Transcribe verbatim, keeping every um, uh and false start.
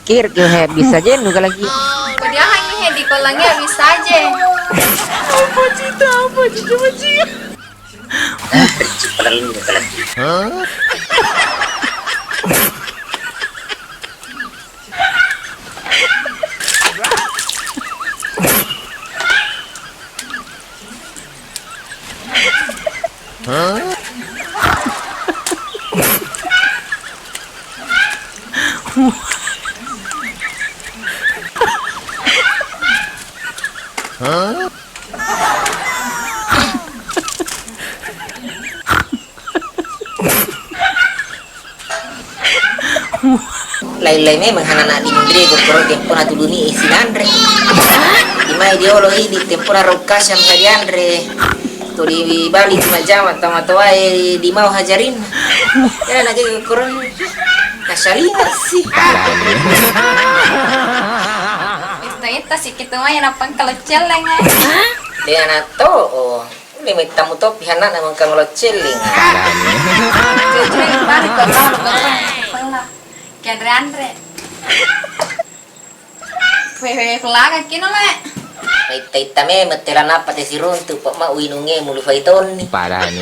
Kir ke he bisa je nu lagi. Kodiahangi he di kolangnge bisa je. Apa cita apa cita. Hah? Lain-lain memang anak-anak di Mundre, kokkoro tempona tuluni isi nanre. Di mai diolo idi tempona rokkasang dianre. Tuli bali cuma jama tama toae di mau hajarin. Ya lagi kokkoro kasalina sih. Itu itu sih kita mai napang kalau celeng. Dia anak to. Oh. Ini metta mutopi hanna na mengka ngolo celling. Jujur, balik kok, kau lo kau pernah. Kianre-anre. Wewe kelaga kino le. Itta-itta me mettelan apa te siruntu pok ma uinunge mulu faitonni. Parani.